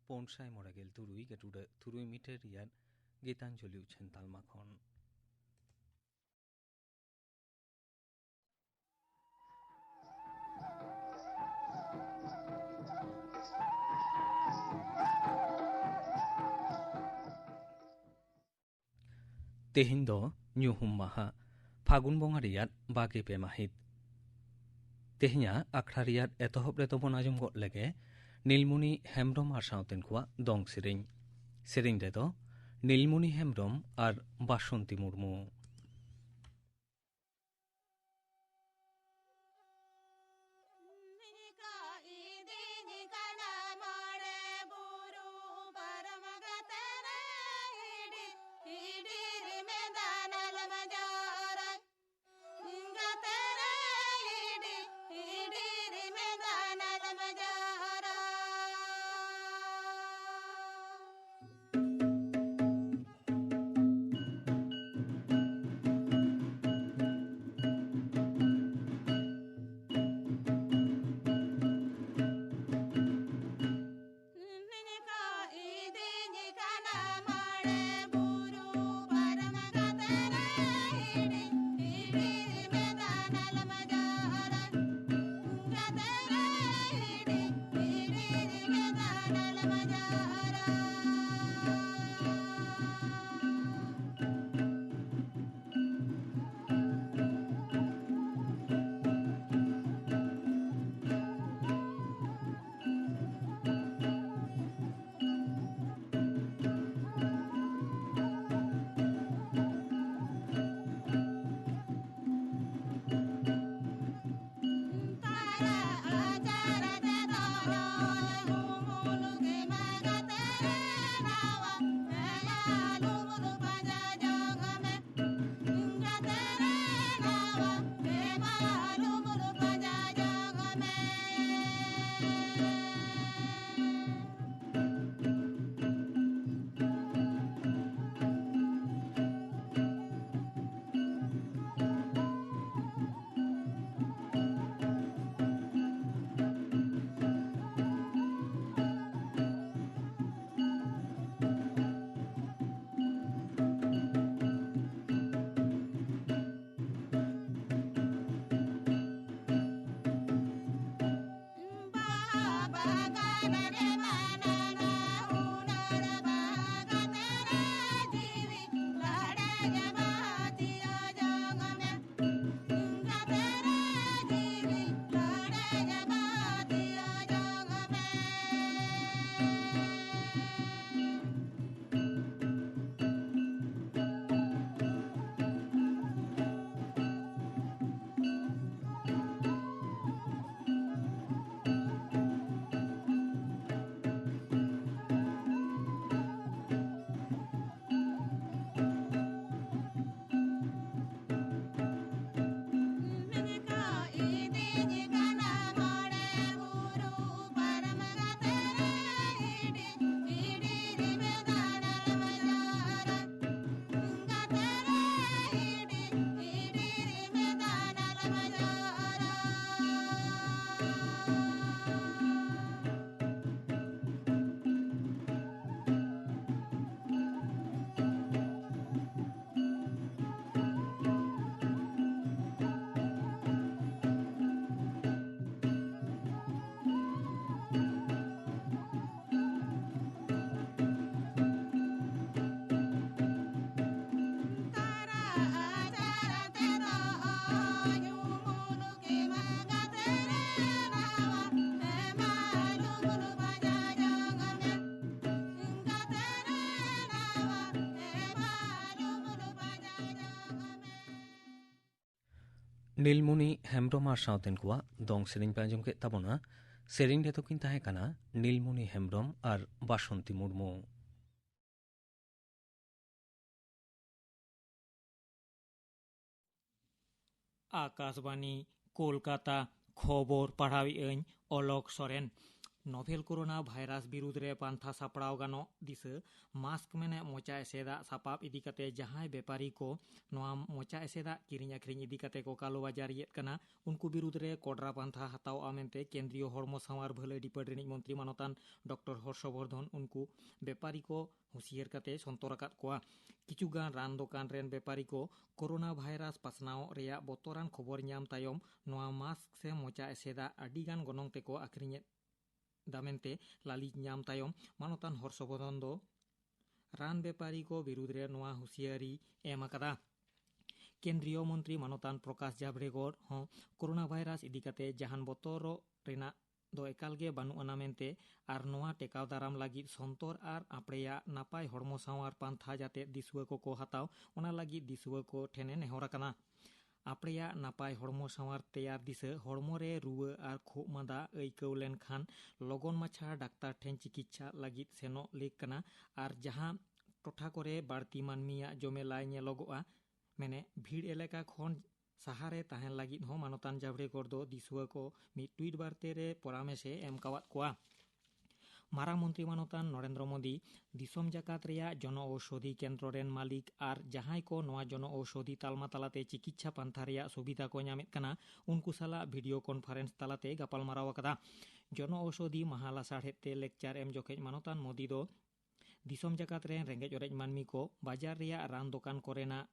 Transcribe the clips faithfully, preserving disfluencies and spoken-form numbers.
ᱯᱩᱱ ᱥᱟᱭ ᱢᱚᱬᱮ ᱜᱮᱞ ᱛᱩᱨᱩᱭ ᱜᱟᱹᱴᱩᱰᱟᱹ ᱛᱩᱨᱩᱭ ᱢᱤᱴᱟᱨ ᱨᱮᱭᱟᱜ ᱜᱤᱛᱟᱧᱡᱚᱞᱤ ᱩᱪᱷᱟᱹᱱ ᱛᱟᱞᱢᱟ ᱠᱷᱚᱱ᱾ ᱛᱮᱦᱮᱧ ᱫᱚ ᱧᱩᱦᱩᱢ ᱢᱟᱦᱟ, ᱯᱷᱟᱹᱜᱩᱱ ᱵᱚᱸᱜᱟ ᱨᱮᱭᱟᱜ ᱵᱟᱜᱮ ᱯᱮ ᱢᱟᱹᱦᱤᱛ᱾ ᱛᱮᱦᱮᱧᱟᱜ ᱟᱠᱷᱲᱟ ᱨᱮᱭᱟᱜ ᱮᱛᱚᱦᱚᱵ ᱨᱮᱫᱚ ᱵᱚᱱ ᱟᱸᱡᱚᱢ ᱜᱚᱫ ᱞᱮᱜᱮ ᱱᱤᱞᱢᱩᱱᱤ ᱦᱮᱢᱵᱽᱨᱚᱢ ᱟᱨ ᱥᱟᱶᱛᱮᱱ ᱠᱚᱣᱟᱜ ᱫᱚᱝ ᱥᱮᱨᱮᱧ᱾ ᱥᱮᱨᱮᱧ ᱨᱮᱫᱚ ᱱᱤᱞᱢᱩᱱᱤ ᱦᱮᱢᱵᱽᱨᱚᱢ ᱟᱨ ᱵᱟᱥᱚᱱᱛᱤ ᱢᱩᱨᱢᱩ᱾ ᱱᱤᱞᱢᱩᱱᱤ ᱦᱮᱢᱵᱽᱨᱚᱢ ᱟᱨ ᱥᱟᱶᱛᱮᱱ ᱠᱚᱣᱟᱜ ᱫᱚᱝ ᱥᱮᱨᱮᱧ ᱯᱮ ᱟᱸᱡᱚᱢ ᱠᱮᱫ ᱛᱟᱵᱚᱱᱟ᱾ ᱥᱮᱨᱮᱧ ᱨᱮᱫᱚ ᱠᱤᱱ ᱛᱟᱦᱮᱸ ᱠᱟᱱᱟ ᱱᱤᱞᱢᱩᱱᱤ ᱦᱮᱢᱵᱽᱨᱚᱢ ᱟᱨ ᱵᱟᱥᱚᱱᱛᱤ ᱢᱩᱨᱢᱩ᱾ ᱟᱠᱟᱥᱵᱟᱱᱤ, ᱠᱳᱞᱠᱟᱛᱟ᱾ ᱠᱷᱚᱵᱚᱨ ᱯᱟᱲᱦᱟᱣᱮᱫ ᱟᱹᱧ ᱚᱞᱚᱠ ᱥᱚᱨᱮᱱ᱾ ᱱᱚᱵᱷᱮᱞ ᱠᱳᱨᱳᱱᱟ ᱵᱷᱟᱭᱨᱟᱥ ᱵᱤᱨᱩᱫᱽ ᱨᱮ ᱯᱟᱱᱛᱷᱟ ᱥᱟᱯᱲᱟᱣ ᱜᱟᱱᱚᱜ ᱫᱤᱥᱟᱹ, ᱢᱟᱥᱠ ᱢᱮᱱᱮᱫ ᱢᱚᱪᱟ ᱮᱥᱮᱫᱟᱜ ᱥᱟᱯᱟᱵ ᱤᱫᱤ ᱠᱟᱛᱮ ᱡᱟᱦᱟᱸᱭ ᱵᱮᱯᱟᱨᱤ ᱠᱚ ᱱᱚᱣᱟ ᱢᱚᱪᱟ ᱮᱥᱮᱫᱟᱜ ᱠᱤᱨᱤᱧ ᱟᱹᱠᱷᱨᱤᱧ ᱤᱫᱤ ᱠᱟᱛᱮ ᱠᱚ ᱠᱟᱞᱳ ᱵᱟᱡᱟᱨᱤᱭᱮᱫ ᱠᱟᱱᱟ, ᱩᱱᱠᱩ ᱵᱤᱨᱩᱫᱽ ᱨᱮ ᱠᱚᱰᱨᱟ ᱯᱟᱱᱛᱷᱟ ᱦᱟᱛᱟᱣᱜᱼᱟ ᱢᱮᱱᱛᱮ ᱠᱮᱱᱫᱨᱤᱭᱚ ᱦᱚᱲᱢᱚ ᱥᱟᱶᱟᱨ ᱵᱷᱟᱹᱞᱟᱹᱭ ᱰᱤᱯᱟᱨᱴ ᱨᱤᱱᱤᱡ ᱢᱚᱱᱛᱨᱤ ᱢᱟᱱᱚᱛᱟᱱ ᱰᱚᱠᱴᱚᱨ ᱦᱚᱨᱥᱚᱵᱚᱨᱫᱷᱚᱱ ᱩᱱᱠᱩ ᱵᱮᱯᱟᱨᱤ ᱠᱚ ᱦᱩᱸᱥᱤᱭᱟᱹᱨ ᱠᱟᱛᱮ ᱥᱚᱱᱛᱚᱨ ᱟᱠᱟᱫ ᱠᱚᱣᱟ᱾ ᱠᱤᱪᱷᱩ ᱜᱟᱱ ᱨᱟᱱ ᱫᱚᱠᱟᱱ ᱨᱮᱱ ᱵᱮᱯᱟᱨᱤ ᱠᱚ ᱠᱳᱨᱳᱱᱟ ᱵᱷᱟᱭᱨᱟᱥ ᱯᱟᱥᱱᱟᱣᱚᱜ ᱨᱮᱭᱟᱜ ᱵᱚᱛᱚᱨᱟᱱ ᱠᱷᱚᱵᱚᱨ ᱧᱟᱢ ᱛᱟᱭᱚᱢ ᱱᱚᱣᱟ ᱢᱟᱥᱠ ᱥᱮ ᱢᱚᱪᱟ ᱮᱥᱮᱫᱟᱜ ᱟᱹᱰᱤ ᱜᱟᱱ ᱜᱚᱱᱚᱝ ᱛᱮᱠᱚ ᱟᱹᱠᱷᱨᱤᱧᱮᱫ ᱫᱟ ᱢᱮᱱᱛᱮ ᱞᱟᱹᱞᱤᱥ ᱧᱟᱢ ᱛᱟᱭᱚᱢ ᱢᱟᱱᱚᱛᱟᱱ ᱦᱚᱨᱥᱚᱵᱚᱨᱫᱷᱚᱱ ᱫᱚ ᱨᱟᱱ ᱵᱮᱯᱟᱨᱤ ᱠᱚ ᱵᱤᱨᱩᱫᱽ ᱨᱮ ᱱᱚᱣᱟ ᱦᱩᱸᱥᱤᱭᱟᱹᱨᱤ ᱮᱢ ᱟᱠᱟᱫᱟ᱾ ᱠᱮᱱᱫᱨᱤᱭᱚ ᱢᱚᱱᱛᱨᱤ ᱢᱟᱱᱚᱛᱟᱱ ᱯᱨᱚᱠᱟᱥ ᱡᱟᱵᱷᱲᱮᱠᱚᱨ ᱦᱚᱸ ᱠᱳᱨᱳᱱᱟ ᱵᱷᱟᱭᱨᱟᱥ ᱤᱫᱤ ᱠᱟᱛᱮ ᱡᱟᱦᱟᱱ ᱵᱚᱛᱚᱨᱚᱜ ᱨᱮᱱᱟᱜ ᱫᱚ ᱮᱠᱟᱞ ᱜᱮ ᱵᱟᱹᱱᱩᱜ ᱟᱱᱟ ᱢᱮᱱᱛᱮ ᱟᱨ ᱱᱚᱣᱟ ᱴᱮᱠᱟᱣ ᱫᱟᱨᱟᱢ ᱞᱟᱹᱜᱤᱫ ᱥᱚᱱᱛᱚᱨ ᱟᱨ ᱟᱯᱲᱮᱭᱟᱜ ᱱᱟᱯᱟᱭ ᱦᱚᱲᱢᱚ ᱥᱟᱶᱟᱨ ᱯᱟᱱᱛᱷᱟ ᱡᱟᱛᱮ ᱫᱤᱥᱩᱣᱟᱹ ᱠᱚᱠᱚ ᱦᱟᱛᱟᱣ, ᱚᱱᱟ ᱞᱟᱹᱜᱤᱫ ᱫᱤᱥᱩᱣᱟᱹ ᱠᱚ ᱴᱷᱮᱱᱮ ᱱᱮᱦᱚᱨ ᱟᱠᱟᱱᱟ᱾ ᱟᱯᱲᱮᱭᱟᱜ ᱱᱟᱯᱟᱭ ᱦᱚᱲᱢᱚ ᱥᱟᱶᱟᱨ ᱛᱮᱭᱟᱨ ᱫᱤᱥᱟᱹ, ᱦᱚᱲᱢᱚ ᱨᱮ ᱨᱩᱣᱟᱹ ᱟᱨ ᱠᱷᱩᱜ ᱢᱟᱸᱫᱟ ᱟᱹᱭᱠᱟᱹᱣ ᱞᱮᱱᱠᱷᱟᱱ ᱞᱚᱜᱚᱱ ᱢᱟᱪᱷᱟ ᱰᱟᱠᱛᱟᱨ ᱴᱷᱮᱱ ᱪᱤᱠᱤᱛᱥᱟ ᱞᱟᱹᱜᱤᱫ ᱥᱮᱱᱚᱜ ᱞᱮᱠ ᱠᱟᱱᱟ᱾ ᱟᱨ ᱡᱟᱦᱟᱸ ᱴᱚᱴᱷᱟ ᱠᱚᱨᱮ ᱵᱟᱹᱲᱛᱤ ᱢᱟᱹᱱᱢᱤᱭᱟᱜ ᱡᱚᱢᱮᱞᱟᱭ ᱧᱮᱞᱚᱜᱚᱜᱼᱟ, ᱢᱮᱱᱮ ᱵᱷᱤᱲ ᱮᱞᱟᱠᱟ ᱠᱷᱚᱱ ᱥᱟᱦᱟᱨᱮ ᱛᱟᱦᱮᱱ ᱞᱟᱹᱜᱤᱫ ᱦᱚᱸ ᱢᱟᱱᱚᱛᱟᱱ ᱡᱟᱵᱷᱲᱮᱠᱚᱨ ᱫᱚ ᱫᱤᱥᱩᱣᱟᱹ ᱠᱚ ᱢᱤᱫ ᱴᱩᱭᱤᱴ ᱵᱟᱨᱛᱮ ᱨᱮ ᱯᱚᱨᱟᱢᱮᱥ ᱮ ᱮᱢ ᱠᱟᱣᱟᱫ ᱠᱚᱣᱟ᱾ ᱢᱟᱨᱟᱝ ᱢᱚᱱᱛᱨᱤ ᱢᱟᱱᱚᱛᱟᱱ ᱱᱚᱨᱮᱱᱫᱨᱚ ᱢᱳᱫᱤ ᱫᱤᱥᱚᱢ ᱡᱟᱠᱟᱛ ᱨᱮᱭᱟᱜ ᱡᱚᱱᱚ ᱳᱣᱥᱚᱫᱷᱤ ᱠᱮᱱᱫᱨᱚ ᱨᱮᱱ ᱢᱟᱹᱞᱤᱠ ᱟᱨ ᱡᱟᱦᱟᱸᱭ ᱠᱚ ᱱᱚᱣᱟ ᱡᱚᱱᱚ ᱳᱣᱥᱚᱫᱷᱤ ᱛᱟᱞᱢᱟ ᱛᱟᱞᱟᱛᱮ ᱪᱤᱠᱤᱛᱥᱟ ᱯᱟᱱᱛᱷᱟ ᱨᱮᱭᱟᱜ ᱥᱩᱵᱤᱫᱷᱟ ᱠᱚ ᱧᱟᱢᱮᱫ ᱠᱟᱱᱟ, ᱩᱱᱠᱩ ᱥᱟᱞᱟᱜ ᱵᱷᱤᱰᱤᱭᱳ ᱠᱚᱱᱯᱷᱟᱨᱮᱱᱥ ᱛᱟᱞᱟᱛᱮ ᱜᱟᱯᱟᱞᱢᱟᱨᱟᱣ ᱟᱠᱟᱫᱟ᱾ ᱡᱚᱱᱚ ᱳᱣᱥᱚᱫᱷᱤ ᱢᱟᱦᱟ ᱞᱟᱥᱟᱲᱦᱮᱫ ᱛᱮ ᱞᱮᱠᱪᱟᱨ ᱮᱢ ᱡᱚᱠᱷᱮᱡ ᱢᱟᱱᱚᱛᱟᱱ ᱢᱳᱫᱤ ᱫᱚ ᱫᱤᱥᱚᱢ ᱡᱟᱠᱟᱛ ᱨᱮᱱ ᱨᱮᱸᱜᱮᱡ ᱚᱨᱮᱡ ᱢᱟᱹᱱᱢᱤ ᱠᱚ ᱵᱟᱡᱟᱨ ᱨᱮᱭᱟᱜ ᱨᱟᱱ ᱫᱚᱠᱟᱱ ᱠᱚᱨᱮᱱᱟᱜ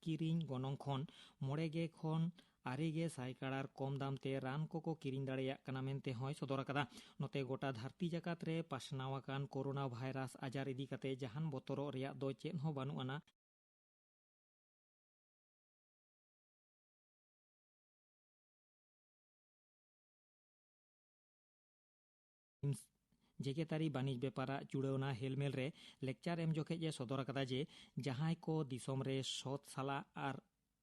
ᱠᱤᱨᱤᱧ ᱜᱚᱱᱚᱝ ᱠᱷᱚᱱ ᱢᱚᱬᱮ ᱜᱮ ᱠᱷᱚᱱ ᱟᱨᱮ ᱜᱮ ᱥᱟᱭᱠᱟᱲᱟᱨ ᱠᱚᱢ ᱫᱟᱢ ᱛᱮ ᱨᱟᱱ ᱠᱚᱠᱚ ᱠᱤᱨᱤᱧ ᱫᱟᱲᱮᱭᱟᱜ ᱠᱟᱱᱟ ᱢᱮᱱᱛᱮ ᱦᱚᱸᱭ ᱥᱚᱫᱚᱨ ᱟᱠᱟᱫᱟ᱾ ᱱᱚᱛᱮ ᱜᱚᱴᱟ ᱫᱷᱟᱹᱨᱛᱤ ᱡᱟᱠᱟᱛ ᱨᱮ ᱯᱟᱥᱱᱟᱣ ᱟᱠᱟᱱ ᱠᱳᱨᱳᱱᱟ ᱵᱷᱟᱭᱨᱟᱥ ᱟᱡᱟᱨ ᱤᱫᱤ ᱠᱟᱛᱮ ᱡᱟᱦᱟᱱ ᱵᱚᱛᱚᱨᱚᱜ ᱨᱮᱭᱟᱜ ᱫᱚ ᱪᱮᱫ ᱦᱚᱸ ᱵᱟᱹᱱᱩᱜ ᱟᱱᱟ᱾ ᱡᱮᱜᱮᱛᱟᱹᱨᱤ ᱵᱟᱹᱱᱤᱡᱽ ᱵᱮᱯᱟᱨᱟᱜ ᱪᱩᱲᱟᱹᱣᱱᱟ ᱦᱮᱞᱢᱮᱞ ᱨᱮ ᱞᱮᱠᱪᱟᱨ ᱮᱢ ᱡᱚᱠᱷᱮᱡ ᱮ ᱥᱚᱫᱚᱨ ᱟᱠᱟᱫᱟ ᱡᱮ ᱡᱟᱦᱟᱸᱭ ᱠᱚ ᱫᱤᱥᱚᱢ ᱨᱮ ᱥᱚᱛ ᱥᱟᱞᱟᱜ ᱟᱨ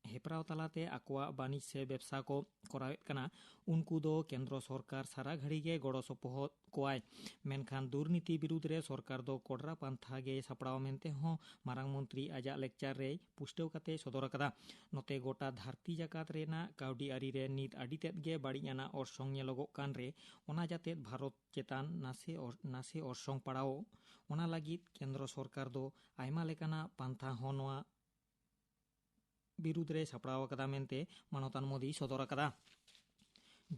ᱦᱮᱯᱨᱟᱣ ᱛᱟᱞᱟᱛᱮ ᱟᱠᱚᱣᱟᱜ ᱵᱟᱹᱱᱤᱡᱽ ᱥᱮ ᱵᱮᱵᱽᱥᱟ ᱠᱚ ᱠᱚᱨᱟᱣᱮᱫ ᱠᱟᱱᱟ, ᱩᱱᱠᱩ ᱫᱚ ᱠᱮᱱᱫᱨᱚ ᱥᱚᱨᱠᱟᱨ ᱥᱟᱨᱟ ᱜᱷᱟᱹᱲᱤ ᱜᱮ ᱜᱚᱲᱚ ᱥᱚᱯᱚᱦᱚᱫ ᱠᱚᱣᱟᱭ᱾ ᱢᱮᱱᱠᱷᱟᱱ ᱫᱩᱨᱱᱤᱛᱤ ᱵᱤᱨᱩᱫᱽ ᱨᱮ ᱥᱚᱨᱠᱟᱨ ᱫᱚ ᱠᱚᱰᱨᱟ ᱯᱟᱱᱛᱷᱟ ᱜᱮᱭ ᱥᱟᱯᱲᱟᱣᱟ ᱢᱮᱱᱛᱮ ᱦᱚᱸ ᱢᱟᱨᱟᱝ ᱢᱚᱱᱛᱨᱤ ᱟᱡᱟᱜ ᱞᱮᱠᱪᱟᱨ ᱨᱮᱭ ᱯᱩᱥᱴᱟᱹᱣ ᱠᱟᱛᱮ ᱥᱚᱫᱚᱨ ᱟᱠᱟᱫᱟ᱾ ᱱᱚᱛᱮ ᱜᱚᱴᱟ ᱫᱷᱟᱹᱨᱛᱤ ᱡᱟᱠᱟᱛ ᱨᱮᱱᱟᱜ ᱠᱟᱹᱣᱰᱤ ᱟᱹᱨᱤ ᱨᱮ ᱱᱤᱛ ᱟᱹᱰᱤ ᱛᱮᱫ ᱜᱮ ᱵᱟᱹᱲᱤᱡ ᱟᱱᱟᱜ ᱚᱨᱥᱚᱝ ᱧᱮᱞᱚᱜᱚᱜ ᱠᱟᱱ ᱨᱮ, ᱚᱱᱟ ᱡᱟᱛᱮᱫ ᱵᱷᱟᱨᱚᱛ ᱪᱮᱛᱟᱱ ᱱᱟᱥᱮ ᱚᱨ-, ᱱᱟᱥᱮ ᱚᱨᱥᱚᱝ ᱯᱟᱲᱟᱣ, ᱚᱱᱟ ᱞᱟᱹᱜᱤᱫ ᱠᱮᱱᱫᱨᱚ ᱥᱚᱨᱠᱟᱨ ᱫᱚ ᱟᱭᱢᱟ ᱞᱮᱠᱟᱱᱟᱜ ᱯᱟᱱᱛᱷᱟ ᱦᱚᱸ ᱱᱚᱣᱟ ᱵᱤᱨᱩᱫᱽ ᱨᱮ ᱥᱟᱯᱲᱟᱣ ᱟᱠᱟᱫᱟ ᱢᱮᱱᱛᱮ ᱢᱟᱱᱚᱛᱟᱱ ᱢᱳᱫᱤᱭ ᱥᱚᱫᱚᱨ ᱟᱠᱟᱫᱟ᱾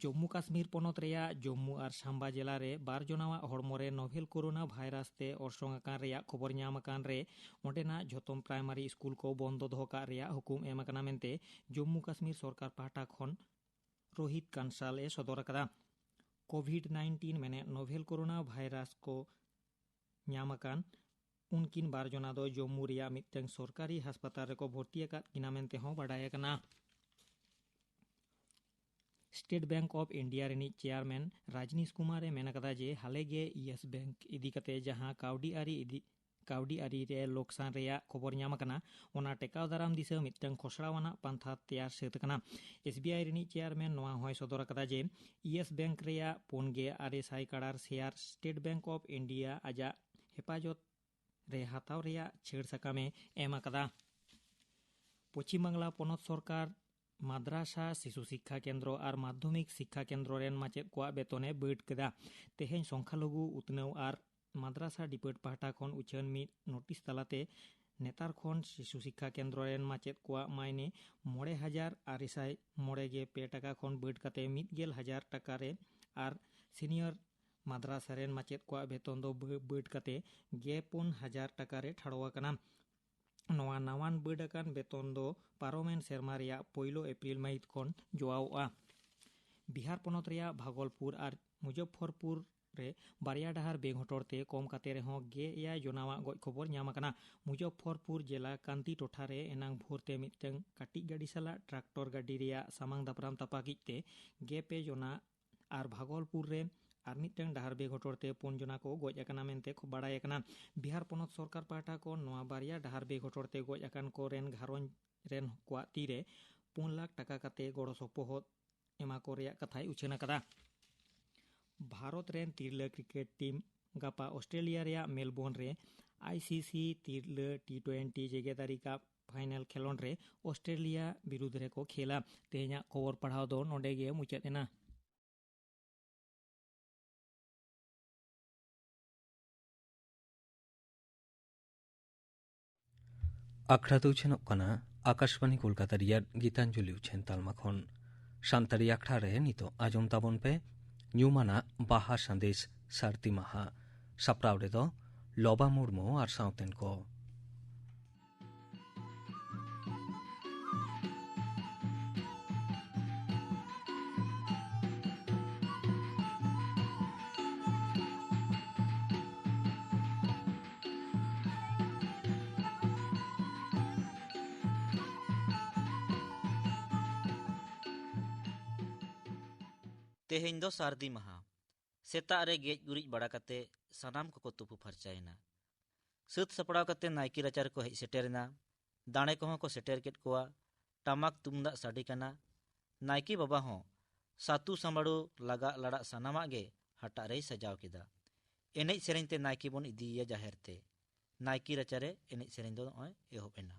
ᱡᱚᱢᱢᱩ ᱠᱟᱥᱢᱤᱨ ᱯᱚᱱᱚᱛ ᱨᱮᱭᱟᱜ ᱡᱚᱢᱢᱩ ᱟᱨ ᱥᱟᱢᱵᱟ ᱡᱮᱞᱟ ᱨᱮ ᱵᱟᱨ ᱡᱚᱱᱟᱣᱟᱜ ᱦᱚᱲᱢᱚ ᱨᱮ ᱱᱳᱵᱷᱮᱞ ᱠᱳᱨᱳᱱᱟ ᱵᱷᱟᱭᱨᱟᱥ ᱛᱮ ᱚᱨᱥᱚᱝ ᱟᱠᱟᱱ ᱨᱮᱭᱟᱜ ᱠᱷᱚᱵᱚᱨ ᱧᱟᱢ ᱟᱠᱟᱱ ᱨᱮ, ᱚᱸᱰᱮᱱᱟᱜ ᱡᱷᱚᱛᱚᱢ ᱯᱨᱟᱭᱢᱟᱨᱤ ᱥᱠᱩᱞ ᱠᱚ ᱵᱚᱱᱫᱚ ᱫᱚᱦᱚ ᱠᱟᱜ ᱨᱮᱭᱟᱜ ᱦᱩᱠᱩᱢ ᱮᱢ ᱟᱠᱟᱱᱟ ᱢᱮᱱᱛᱮ ᱡᱚᱢᱢᱩ ᱠᱟᱥᱢᱤᱨ ᱥᱚᱨᱠᱟᱨ ᱯᱟᱦᱴᱟ ᱠᱷᱚᱱ ᱨᱳᱦᱤᱛ ᱠᱟᱱᱥᱟᱞ ᱮ ᱥᱚᱫᱚᱨ ᱟᱠᱟᱫᱟ᱾ ᱠᱳᱵᱷᱤᱰ ᱱᱟᱭᱤᱱᱴᱤᱱ ᱢᱮᱱᱮᱫ ᱱᱳᱵᱷᱮᱞ ᱠᱳᱨᱳᱱᱟ ᱵᱷᱟᱭᱨᱟᱥ ᱠᱚ ᱧᱟᱢ ᱟᱠᱟᱱ ᱩᱱᱠᱤᱱ ᱵᱟᱨ ᱡᱚᱱᱟ ᱫᱚ ᱡᱚᱢᱢᱩ ᱨᱮᱭᱟᱜ ᱢᱤᱫᱴᱟᱝ ᱥᱚᱨᱠᱟᱨᱤ ᱦᱟᱥᱯᱟᱛᱟᱞ ᱨᱮᱠᱚ ᱵᱷᱚᱨᱛᱤ ᱟᱠᱟᱫ ᱠᱤᱱᱟ ᱢᱮᱱᱛᱮ ᱦᱚᱸ ᱵᱟᱰᱟᱭ ᱟᱠᱟᱱᱟ᱾ ᱥᱴᱮᱴ ᱵᱮᱝᱠ ᱚᱯᱷ ᱤᱱᱰᱤᱭᱟ ᱨᱤᱱᱤᱡ ᱪᱮᱭᱟᱨᱢᱮᱱ ᱨᱟᱡᱽᱱᱤᱥ ᱠᱩᱢᱟᱨ ᱮ ᱢᱮᱱ ᱟᱠᱟᱫᱟ ᱡᱮ ᱦᱟᱞᱮ ᱜᱮ ᱤᱭᱮᱥ ᱵᱮᱝᱠ ᱤᱫᱤ ᱠᱟᱛᱮ ᱡᱟᱦᱟᱸ ᱠᱟᱹᱣᱰᱤ ᱟᱹᱨᱤ ᱤᱫᱤ, ᱠᱟᱹᱣᱰᱤ ᱟᱹᱨᱤ ᱨᱮ ᱞᱚᱠᱥᱟᱱ ᱨᱮᱭᱟᱜ ᱠᱷᱚᱵᱚᱨ ᱧᱟᱢ ᱟᱠᱟᱱᱟ, ᱚᱱᱟ ᱴᱮᱠᱟᱣ ᱫᱟᱨᱟᱢ ᱫᱤᱥᱟᱹ ᱢᱤᱫᱴᱟᱝ ᱠᱷᱚᱥᱲᱟᱣᱟᱱᱟᱜ ᱯᱟᱱᱛᱷᱟ ᱛᱮᱭᱟᱨ ᱥᱟᱹᱛ ᱟᱠᱟᱱᱟ᱾ ᱮᱥ ᱵᱤ ᱟᱭ ᱨᱤᱱᱤᱡ ᱪᱮᱭᱟᱨᱢᱮᱱ ᱱᱚᱣᱟ ᱦᱚᱸᱭ ᱥᱚᱫᱚᱨ ᱟᱠᱟᱫᱟ ᱡᱮ ᱤᱭᱮᱥ ᱵᱮᱝᱠ ᱨᱮᱭᱟᱜ ᱯᱩᱱ ᱜᱮ ᱟᱨᱮ ᱥᱟᱭ ᱠᱟᱲᱟᱨ ᱥᱮᱭᱟᱨ ᱥᱴᱮᱴ ᱵᱮᱝᱠ ᱚᱯᱷ ᱤᱱᱰᱤᱭᱟ ᱟᱡᱟᱜ ᱦᱮᱯᱟᱡᱚᱛ ᱨᱮ ᱦᱟᱛᱟᱣ ᱨᱮᱭᱟᱜ ᱪᱷᱟᱹᱲ ᱥᱟᱠᱟᱢ ᱮ ᱮᱢ ᱟᱠᱟᱫᱟ᱾ ᱯᱚᱪᱷᱤᱢ ᱵᱟᱝᱞᱟ ᱯᱚᱱᱚᱛ ᱥᱚᱨᱠᱟᱨ ᱢᱟᱫᱽᱨᱟᱥᱟ, ᱥᱤᱥᱩ ᱥᱤᱠᱠᱷᱟ ᱠᱮᱱᱫᱨᱚ ᱟᱨ ᱢᱟᱫᱽᱫᱷᱚᱢᱤᱠ ᱥᱤᱠᱠᱷᱟ ᱠᱮᱱᱫᱨᱚ ᱨᱮᱱ ᱢᱟᱪᱮᱫ ᱠᱚᱣᱟᱜ ᱵᱮᱛᱚᱱ ᱮ ᱵᱟᱹᱰ ᱠᱮᱫᱟ᱾ ᱛᱮᱦᱮᱧ ᱥᱚᱝᱠᱷᱟᱞᱚᱜᱷᱩ ᱩᱛᱱᱟᱹᱣ ᱟᱨ ᱢᱟᱫᱽᱨᱟᱥᱟ ᱰᱤᱯᱟᱨᱴ ᱯᱟᱦᱴᱟ ᱠᱷᱚᱱ ᱩᱪᱷᱟᱹᱱ ᱢᱤᱫ ᱱᱳᱴᱤᱥ ᱛᱟᱞᱟᱛᱮ ᱱᱮᱛᱟᱨ ᱠᱷᱚᱱ ᱥᱤᱥᱩ ᱥᱤᱠᱠᱷᱟ ᱠᱮᱱᱫᱨᱚ ᱨᱮᱱ ᱢᱟᱪᱮᱫ ᱠᱚᱣᱟᱜ ᱢᱟᱭᱱᱮ ᱢᱚᱬᱮ ᱦᱟᱡᱟᱨ ᱟᱨᱮ ᱥᱟᱭ ᱢᱚᱬᱮ ᱜᱮ ᱯᱮ ᱴᱟᱠᱟ ᱠᱷᱚᱱ ᱵᱟᱹᱰ ᱠᱟᱛᱮ ᱢᱤᱫ ᱜᱮᱞ ᱦᱟᱡᱟᱨ ᱴᱟᱠᱟ ᱨᱮ ᱟᱨ ᱥᱤᱱᱤᱭᱚᱨ ᱢᱟᱫᱽᱨᱟᱥᱟ ᱨᱮᱱ ᱢᱟᱪᱮᱫ ᱠᱚᱣᱟᱜ ᱵᱮᱛᱚᱱ ᱫᱚ ᱵᱟᱹ-, ᱵᱟᱹᱰ ᱠᱟᱛᱮ ᱜᱮ ᱯᱩᱱ ᱦᱟᱡᱟᱨ ᱴᱟᱠᱟ ᱨᱮ ᱴᱷᱟᱲᱚ ᱟᱠᱟᱱᱟ᱾ ᱱᱚᱣᱟ ᱱᱟᱣᱟᱱ ᱵᱟᱹᱰ ᱟᱠᱟᱱ ᱵᱮᱛᱚᱱ ᱫᱚ ᱯᱟᱨᱚᱢᱮᱱ ᱥᱮᱨᱢᱟ ᱨᱮᱭᱟᱜ ᱯᱳᱭᱞᱳ ᱮᱯᱨᱤᱞ ᱢᱟᱹᱦᱤᱛ ᱠᱷᱚᱱ ᱡᱚᱣᱟᱣᱚᱜᱼᱟ᱾ ᱵᱤᱦᱟᱨ ᱯᱚᱱᱚᱛ ᱨᱮᱭᱟᱜ ᱵᱷᱟᱜᱚᱞᱯᱩᱨ ᱟᱨ ᱢᱩᱡᱚᱯᱷᱚᱨᱯᱩᱨ ᱨᱮ ᱵᱟᱨᱭᱟ ᱰᱟᱦᱟᱨ ᱵᱮᱜᱷᱚᱴᱚᱲ ᱛᱮ ᱠᱚᱢ ᱠᱟᱛᱮ ᱨᱮᱦᱚᱸ ᱜᱮ ᱮᱭᱟᱭ ᱡᱚᱱᱟᱣᱟᱜ ᱜᱚᱡ ᱠᱷᱚᱵᱚᱨ ᱧᱟᱢ ᱟᱠᱟᱱᱟ᱾ ᱢᱩᱡᱚᱯᱷᱚᱨᱯᱩᱨ ᱡᱮᱞᱟ ᱠᱟᱱᱛᱤ ᱴᱚᱴᱷᱟ ᱨᱮ ᱮᱱᱟᱝ ᱵᱷᱳᱨ ᱛᱮ ᱢᱤᱫᱴᱟᱝ ᱠᱟᱹᱴᱤᱡ ᱜᱟᱹᱰᱤ ᱥᱟᱞᱟᱜ ᱴᱨᱟᱠᱴᱚᱨ ᱜᱟᱹᱰᱤ ᱨᱮᱭᱟᱜ ᱥᱟᱢᱟᱝ ᱫᱟᱯᱨᱟᱢ ᱛᱟᱯᱟᱠᱤᱡ ᱛᱮ ᱜᱮ ᱯᱮ ᱡᱚᱱᱟ ᱟᱨ ᱵᱷᱟᱜᱚᱞᱯᱩᱨ ᱨᱮ ᱟᱨ ᱢᱤᱫᱴᱟᱝ ᱰᱟᱦᱟᱨ ᱵᱮᱜᱷᱚᱴᱚᱲ ᱛᱮ ᱯᱩᱱ ᱡᱚᱱᱟ ᱠᱚ ᱜᱚᱡ ᱟᱠᱟᱱᱟ ᱢᱮᱱᱛᱮ ᱠᱷᱚ-, ᱵᱟᱲᱟᱭ ᱟᱠᱟᱱᱟ᱾ ᱵᱤᱦᱟᱨ ᱯᱚᱱᱚᱛ ᱥᱚᱨᱠᱟᱨ ᱯᱟᱦᱴᱟ ᱠᱷᱚᱱ ᱱᱚᱣᱟ ᱵᱟᱨᱭᱟ ᱰᱟᱦᱟᱨ ᱵᱮᱜᱷᱚᱴᱚᱲ ᱛᱮ ᱜᱚᱡ ᱟᱠᱟᱱ ᱠᱚ ᱨᱮᱱ ᱜᱷᱟᱨᱚᱸᱡᱽ ᱨᱮᱱ ᱠᱚᱣᱟᱜ ᱛᱤᱨᱮ ᱯᱩᱱ ᱞᱟᱠᱷ ᱴᱟᱠᱟ ᱠᱟᱛᱮ ᱜᱚᱲᱚ ᱥᱚᱯᱚᱦᱚᱫ ᱮᱢᱟ ᱠᱚ ᱨᱮᱭᱟᱜ ᱠᱟᱛᱷᱟᱭ ᱩᱪᱷᱟᱹᱱ ᱟᱠᱟᱫᱟ᱾ ᱵᱷᱟᱨᱚᱛ ᱨᱮᱱ ᱛᱤᱨᱞᱟᱹ ᱠᱨᱤᱠᱮᱴ ᱴᱤᱢ ᱜᱟᱯᱟ ᱚᱥᱴᱨᱮᱞᱤᱭᱟ ᱨᱮᱭᱟᱜ ᱢᱮᱞᱵᱳᱨᱱ ᱨᱮ ᱟᱭᱥᱤᱥᱤ ᱛᱤᱨᱞᱟᱹ ᱴᱤ ᱴᱩᱭᱮᱱᱴᱤ ᱡᱮᱜᱮᱛᱟᱹᱨᱤ ᱠᱟᱯ ᱯᱷᱟᱭᱱᱟᱞ ᱠᱷᱮᱞᱚᱸᱰ ᱨᱮ ᱚᱥᱴᱨᱮᱞᱤᱭᱟ ᱵᱤᱨᱩᱫᱽ ᱨᱮᱠᱚ ᱠᱷᱮᱞᱟ᱾ ᱛᱮᱦᱮᱧᱟᱜ ᱠᱷᱚᱵᱚᱨ ᱯᱟᱲᱦᱟᱣ ᱫᱚ ᱱᱚᱰᱮ ᱜᱮ ᱢᱩᱪᱟᱹᱫ ᱮᱱᱟ᱾ ᱟᱠᱷᱲᱟ ᱫᱚ ᱩᱪᱷᱟᱹᱱᱚᱜ ᱠᱟᱱᱟ ᱟᱠᱟᱥᱵᱟᱱᱤ ᱠᱳᱞᱠᱟᱛᱟ ᱨᱮᱭᱟᱜ ᱜᱤᱛᱟᱧᱡᱚᱞᱤ ᱩᱪᱷᱟᱹᱱ ᱛᱟᱞᱢᱟ ᱠᱷᱚᱱ᱾ ᱥᱟᱱᱛᱟᱲᱤ ᱟᱠᱷᱲᱟ ᱨᱮ ᱱᱤᱛᱚᱜ ᱟᱸᱡᱚᱢ ᱛᱟᱵᱚᱱ ᱯᱮ ᱧᱩᱢᱟᱱᱟᱜ ᱵᱟᱦᱟ ᱥᱟᱸᱫᱮᱥ ᱥᱟᱹᱨᱫᱤ ᱢᱟᱦᱟ᱾ ᱥᱟᱯᱲᱟᱣ ᱨᱮᱫᱚ ᱞᱚᱵᱟ ᱢᱩᱨᱢᱩ ᱟᱨ ᱥᱟᱶᱛᱮᱱ ᱠᱚ᱾ ᱛᱮᱦᱮᱧ ᱫᱚ ᱥᱟᱹᱨᱫᱤ ᱢᱟᱦᱟ᱾ ᱥᱮᱛᱟᱜ ᱨᱮ ᱜᱮᱡ ᱜᱩᱨᱤᱡ ᱵᱟᱲᱟ ᱠᱟᱛᱮ ᱥᱟᱱᱟᱢ ᱠᱚᱠᱚ ᱛᱩᱯᱩ ᱯᱷᱟᱨᱪᱟᱭᱮᱱᱟ᱾ ᱥᱟᱹᱛ ᱥᱟᱯᱲᱟᱣ ᱠᱟᱛᱮ ᱱᱟᱭᱠᱮ ᱨᱟᱪᱟ ᱨᱮᱠᱚ ᱦᱮᱡ ᱥᱮᱴᱮᱨᱮᱱᱟ᱾ ᱫᱟᱲᱮ ᱠᱚᱦᱚᱸ ᱠᱚ ᱥᱮᱴᱮᱨ ᱠᱮᱫ ᱠᱚᱣᱟ᱾ ᱴᱟᱢᱟᱠ ᱛᱩᱢᱫᱟᱜ ᱥᱟᱰᱮ ᱠᱟᱱᱟ᱾ ᱱᱟᱭᱠᱮ ᱵᱟᱵᱟ ᱦᱚᱸ ᱥᱟᱛᱩ ᱥᱟᱢᱵᱟᱲᱩ ᱞᱟᱜᱟᱜ ᱞᱟᱲᱟᱜ ᱥᱟᱱᱟᱢᱟᱜ ᱜᱮ ᱦᱟᱴᱟᱜ ᱨᱮᱭ ᱥᱟᱡᱟᱣ ᱠᱮᱫᱟ᱾ ᱮᱱᱮᱡ ᱥᱮᱨᱮᱧ ᱛᱮ ᱱᱟᱭᱠᱮ ᱵᱚᱱ ᱤᱫᱤᱭᱮᱭᱟ ᱡᱟᱦᱮᱨ ᱛᱮ᱾ ᱱᱟᱭᱠᱮ ᱨᱟᱪᱟᱨᱮ ᱮᱱᱮᱡ ᱥᱮᱨᱮᱧ ᱫᱚ ᱱᱚᱜᱼᱚᱭ ᱮᱦᱚᱵ ᱮᱱᱟ᱾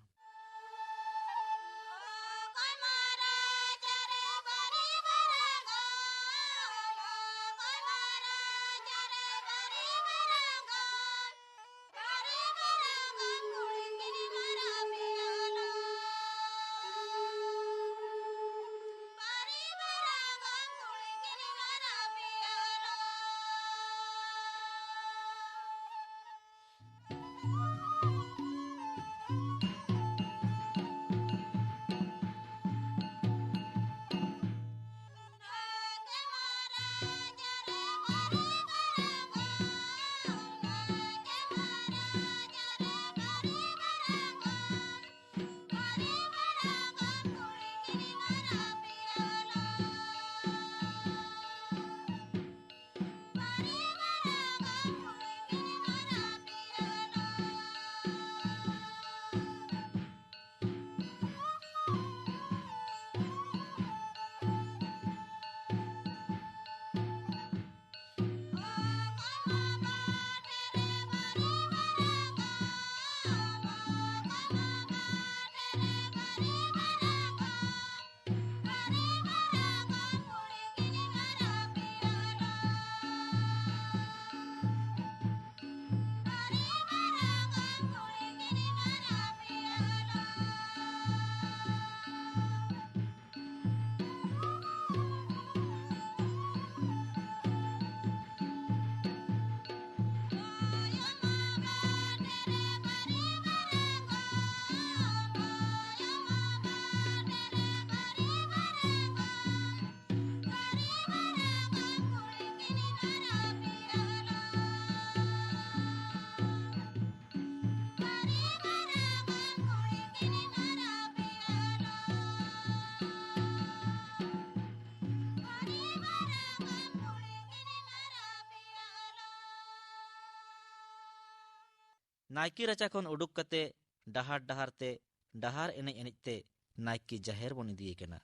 ᱱᱟᱭᱠᱮ ᱨᱟᱪᱟ ᱠᱷᱚᱱ ᱩᱰᱩᱠ ᱠᱟᱛᱮ ᱰᱟᱦᱟᱨ ᱰᱟᱦᱟᱨ ᱛᱮ, ᱰᱟᱦᱟᱨ ᱮᱱᱮᱡ ᱮᱱᱮᱡ ᱛᱮ ᱱᱟᱭᱠᱮ ᱡᱟᱦᱮᱨ ᱵᱚᱱ ᱤᱫᱤᱭᱮ ᱠᱟᱱᱟ᱾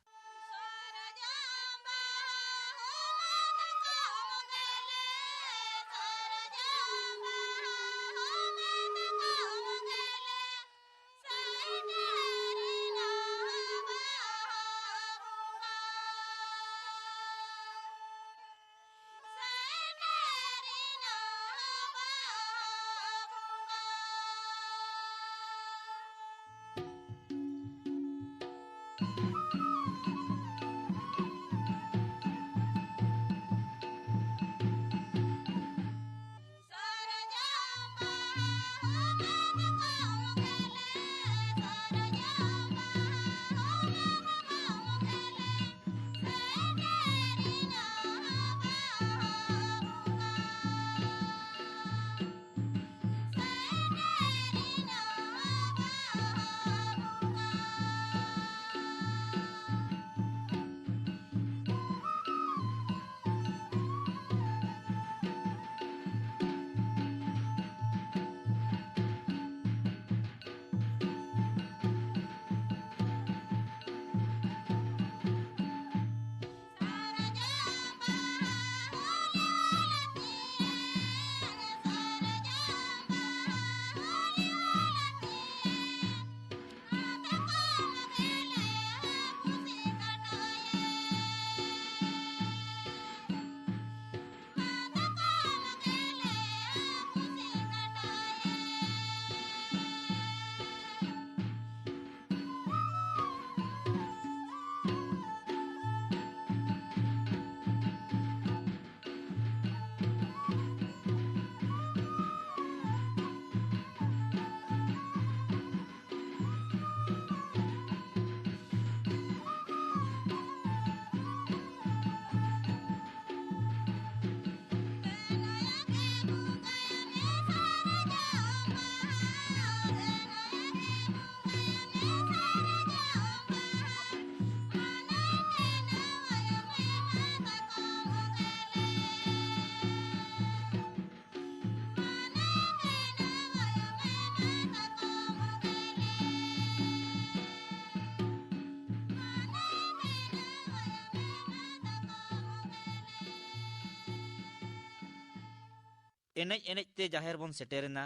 ᱮᱱᱮᱡ ᱮᱱᱮᱡ ᱛᱮ ᱡᱟᱦᱮᱨ ᱵᱚᱱ ᱥᱮᱴᱮᱨᱮᱱᱟ,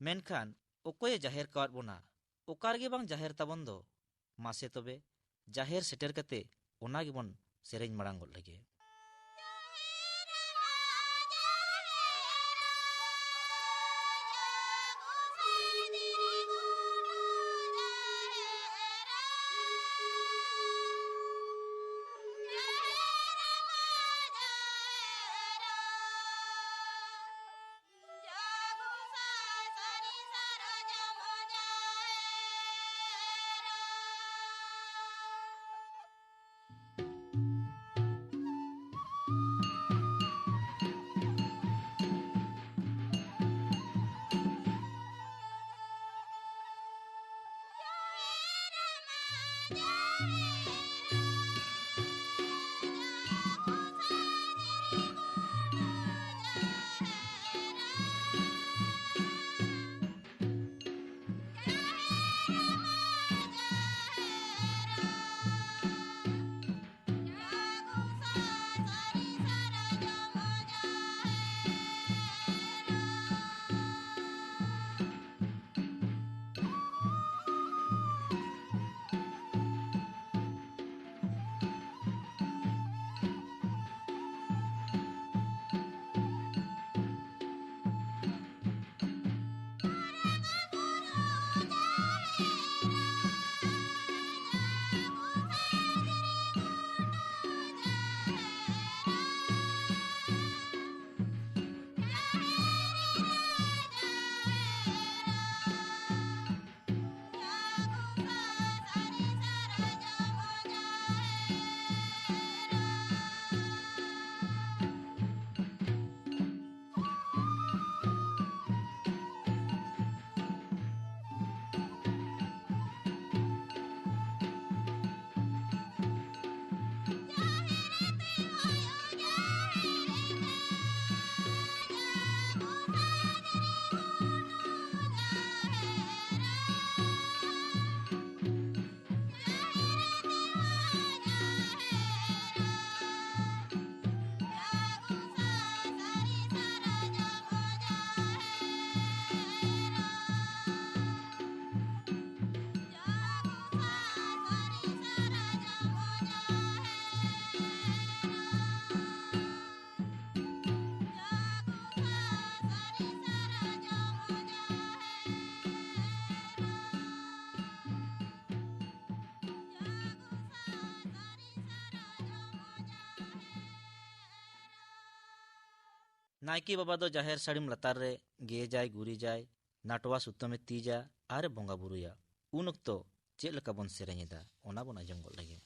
ᱢᱮᱱᱠᱷᱟᱱ ᱚᱠᱚᱭᱮ ᱡᱟᱦᱮᱨ ᱠᱟᱣᱟᱫ ᱵᱚᱱᱟ? ᱚᱠᱟ ᱨᱮᱜᱮ ᱵᱟᱝ ᱡᱟᱦᱮᱨ ᱛᱟᱵᱚᱱ ᱫᱚ᱾ ᱢᱟᱥᱮ ᱛᱚᱵᱮ, ᱡᱟᱦᱮᱨ ᱥᱮᱴᱮᱨ ᱠᱟᱛᱮ ᱚᱱᱟ ᱜᱮᱵᱚᱱ ᱥᱮᱨᱮᱧ ᱢᱟᱲᱟᱝ ᱜᱚᱫ ᱞᱮᱜᱮ᱾ ᱱᱟᱭᱠᱮ ᱵᱟᱵᱟ ᱫᱚ ᱡᱟᱦᱮᱨ ᱥᱟᱹᱲᱤᱢ ᱞᱟᱛᱟᱨ ᱨᱮ ᱜᱮᱡᱟᱭ, ᱜᱩᱨᱤᱡᱟᱭ, ᱱᱟᱴᱣᱟ ᱥᱩᱛᱟᱹᱢᱮ ᱛᱤᱡᱟ ᱟᱨ ᱮ ᱵᱚᱸᱜᱟ ᱵᱩᱨᱩᱭᱟ᱾ ᱩᱱ ᱚᱠᱛᱚ ᱪᱮᱫ ᱞᱮᱠᱟ ᱵᱚᱱ ᱥᱮᱨᱮᱧ ᱮᱫᱟ, ᱚᱱᱟ ᱵᱚᱱ ᱟᱸᱡᱚᱢ ᱜᱚᱫ ᱞᱮᱜᱮ᱾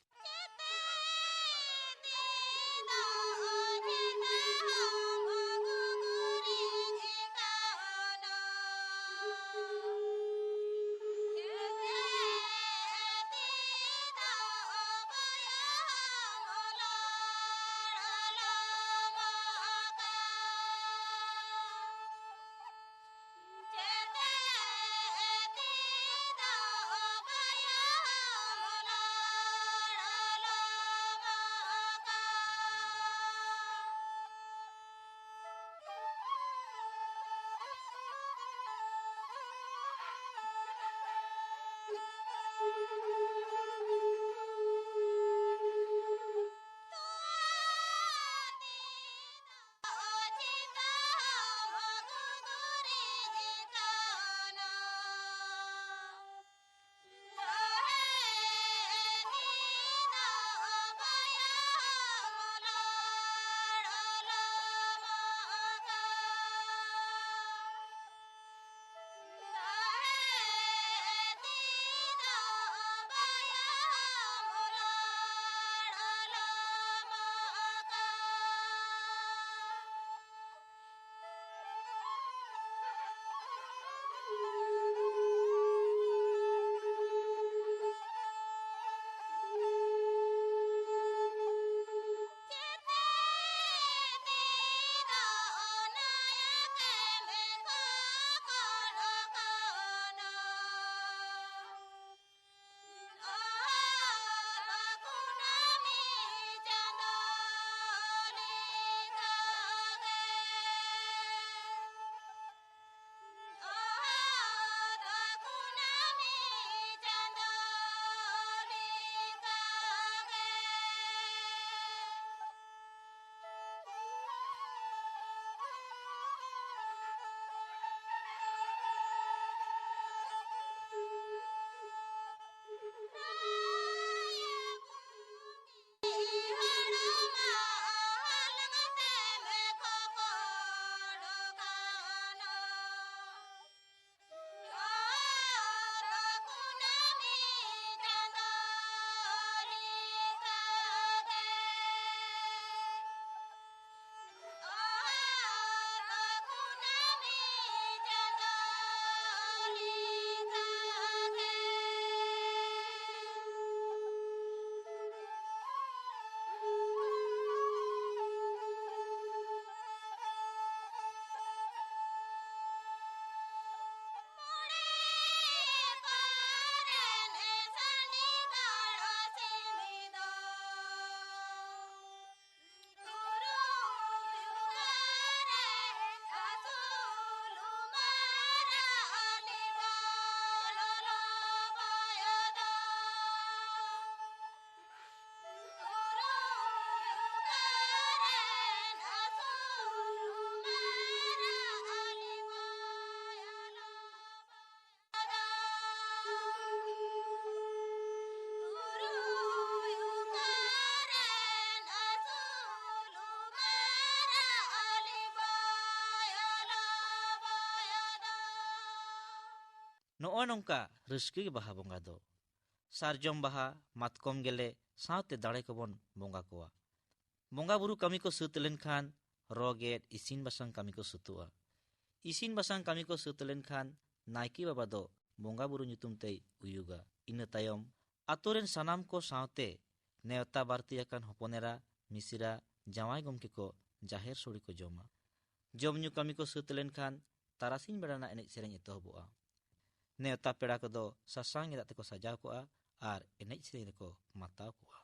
ᱱᱚᱜᱼᱚᱭ ᱱᱚᱝᱠᱟ ᱨᱟᱹᱥᱠᱟᱹ ᱜᱮ ᱵᱟᱦᱟ ᱵᱚᱸᱜᱟ ᱫᱚ᱾ ᱥᱟᱨᱡᱚᱢ ᱵᱟᱦᱟ, ᱢᱟᱛᱠᱚᱢ ᱜᱮᱞᱮ ᱥᱟᱶᱛᱮ ᱫᱟᱲᱮ ᱠᱚᱵᱚᱱ ᱵᱚᱸᱜᱟ ᱠᱚᱣᱟ᱾ ᱵᱚᱸᱜᱟ ᱵᱩᱨᱩ ᱠᱟᱹᱢᱤ ᱠᱚ ᱥᱟᱹᱛ ᱞᱮᱱᱠᱷᱟᱱ ᱨᱚ ᱜᱮᱫ, ᱤᱥᱤᱱ ᱵᱟᱥᱟᱝ ᱠᱟᱹᱢᱤ ᱠᱚ ᱥᱟᱹᱛᱚᱜᱼᱟ᱾ ᱤᱥᱤᱱ ᱵᱟᱥᱟᱝ ᱠᱟᱹᱢᱤ ᱠᱚ ᱥᱟᱹᱛ ᱞᱮᱱᱠᱷᱟᱱ ᱱᱟᱭᱠᱮ ᱵᱟᱵᱟ ᱫᱚ ᱵᱚᱸᱜᱟ ᱵᱩᱨᱩ ᱧᱩᱛᱩᱢ ᱛᱮᱭ ᱩᱭᱩᱜᱟ᱾ ᱤᱱᱟᱹ ᱛᱟᱭᱚᱢ ᱟᱛᱳ ᱨᱮᱱ ᱥᱟᱱᱟᱢ ᱠᱚ ᱥᱟᱶᱛᱮ ᱱᱮᱣᱛᱟ ᱵᱟᱨᱛᱤ ᱟᱠᱟᱱ ᱦᱚᱯᱚᱱᱮᱨᱟ, ᱢᱤᱥᱮᱨᱟ, ᱡᱟᱶᱟᱭ ᱜᱚᱢᱠᱮ ᱠᱚ ᱡᱟᱦᱮᱨ ᱥᱳᱲᱮ ᱠᱚ ᱡᱚᱢᱟ᱾ ᱡᱚᱢ ᱧᱩ ᱠᱟᱹᱢᱤ ᱠᱚ ᱥᱟᱹᱛ ᱞᱮᱱᱠᱷᱟᱱ ᱛᱟᱨᱟᱥᱤᱧ ᱵᱮᱲᱟ ᱨᱮᱱᱟᱜ ᱮᱱᱮᱡ ᱥᱮᱨᱮᱧ ᱮᱛᱚᱦᱚᱵᱚᱜᱼᱟ᱾ ᱱᱮᱣᱛᱟ ᱯᱮᱲᱟ ᱠᱚᱫᱚ ᱥᱟᱥᱟᱝ ᱜᱮᱸᱫᱟᱜ ᱛᱮᱠᱚ ᱥᱟᱡᱟᱣ ᱠᱚᱜᱼᱟ ᱟᱨ ᱮᱱᱮᱡ ᱥᱮᱨᱮᱧ ᱨᱮᱠᱚ ᱢᱟᱛᱟᱣ ᱠᱚᱜᱼᱟ᱾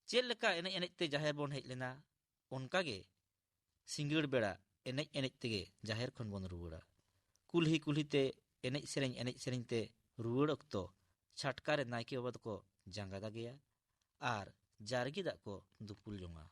ᱪᱮᱫ ᱞᱮᱠᱟ ᱮᱱᱮᱡ ᱮᱱᱮᱡ ᱛᱮ ᱡᱟᱦᱮᱨ ᱵᱚᱱ ᱦᱮᱡ ᱞᱮᱱᱟ, ᱚᱱᱠᱟ ᱜᱮ ᱥᱤᱸᱜᱟᱹᱲ ᱵᱮᱲᱟ ᱮᱱᱮᱡ ᱮᱱᱮᱡ ᱛᱮᱜᱮ ᱡᱟᱦᱮᱨ ᱠᱷᱚᱱ ᱵᱚᱱ ᱨᱩᱣᱟᱹᱲᱟ᱾ ᱠᱩᱞᱦᱤ ᱠᱩᱞᱦᱤ ᱛᱮ ᱮᱱᱮᱡ ᱥᱮᱨᱮᱧ ᱮᱱᱮᱡ ᱥᱮᱨᱮᱧ ᱛᱮ ᱨᱩᱣᱟᱹᱲ ᱚᱠᱛᱚ ᱪᱷᱟᱴᱠᱟ ᱨᱮ ᱱᱟᱭᱠᱮ ᱵᱟᱵᱟ ᱫᱚᱠᱚ ᱡᱟᱸᱜᱟ ᱫᱟᱜᱮᱭᱟ ᱟᱨ ᱡᱟᱨᱜᱤ ᱫᱟᱜ ᱠᱚ ᱫᱩᱯᱩᱞ ᱡᱚᱝᱟ᱾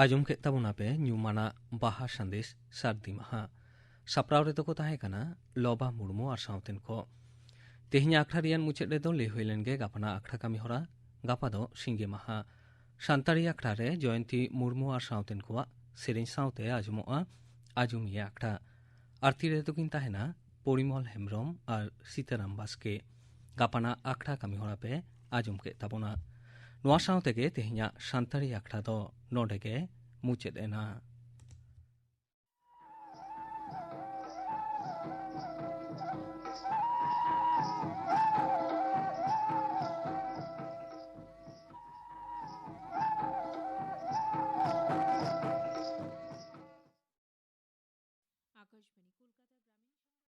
ᱟᱸᱡᱚᱢ ᱠᱮᱫ ᱛᱟᱵᱚᱱᱟ ᱯᱮ ᱧᱩᱢᱟᱱᱟᱜ ᱵᱟᱦᱟ ᱥᱟᱸᱫᱮᱥ ᱥᱟᱹᱨᱫᱤ ᱢᱟᱦᱟ᱾ ᱥᱟᱯᱲᱟᱣ ᱨᱮᱫᱚ ᱠᱚ ᱛᱟᱦᱮᱸ ᱠᱟᱱᱟ ᱞᱚᱵᱟ ᱢᱩᱨᱢᱩ ᱟᱨ ᱥᱟᱶᱛᱮᱱ ᱠᱚ᱾ ᱛᱮᱦᱮᱧᱟᱜ ᱟᱠᱷᱲᱟ ᱨᱮᱭᱟᱜ ᱢᱩᱪᱟᱹᱫ ᱨᱮᱫᱚ ᱞᱟᱹᱭ ᱦᱩᱭ ᱞᱮᱱ ᱜᱮ ᱜᱟᱯᱟᱱᱟᱜ ᱟᱠᱷᱲᱟ ᱠᱟᱹᱢᱤ ᱦᱚᱨᱟ᱾ ᱜᱟᱯᱟ ᱫᱚ ᱥᱤᱸᱜᱮ ᱢᱟᱦᱟ᱾ ᱥᱟᱱᱛᱟᱲᱤ ᱟᱠᱷᱲᱟ ᱨᱮ ᱡᱚᱭᱚᱱᱛᱤ ᱢᱩᱨᱢᱩ ᱟᱨ ᱥᱟᱶᱛᱮᱱ ᱠᱚᱣᱟᱜ ᱥᱮᱨᱮᱧ ᱥᱟᱶᱛᱮ ᱟᱸᱡᱚᱢᱚᱜᱼᱟ ᱟᱸᱡᱚᱢᱤᱭᱟᱹ ᱟᱠᱷᱲᱟ᱾ ᱟᱨᱛᱤ ᱨᱮᱫᱚ ᱠᱤᱱ ᱛᱟᱦᱮᱱᱟ ᱯᱚᱨᱤᱢᱚᱞ ᱦᱮᱢᱵᱨᱚᱢ ᱟᱨ ᱥᱤᱛᱟᱨᱟᱢ ᱵᱟᱥᱠᱮ᱾ ᱜᱟᱯᱟᱱᱟᱜ ᱟᱠᱷᱲᱟ ᱠᱟᱹᱢᱤ ᱦᱚᱨᱟ ᱯᱮ ᱟᱸᱡᱚᱢ ᱠᱮᱫ ᱛᱟᱵᱚᱱᱟ᱾ ᱱᱚᱣᱟ ᱥᱟᱶ ᱛᱮᱜᱮ ᱛᱮᱦᱮᱧᱟᱜ ᱥᱟᱱᱛᱟᱲᱤ ᱟᱠᱷᱲᱟ ᱫᱚ ᱱᱚᱰᱮ ᱜᱮ ᱢᱩᱪᱟᱹᱫ ᱮᱱᱟ᱾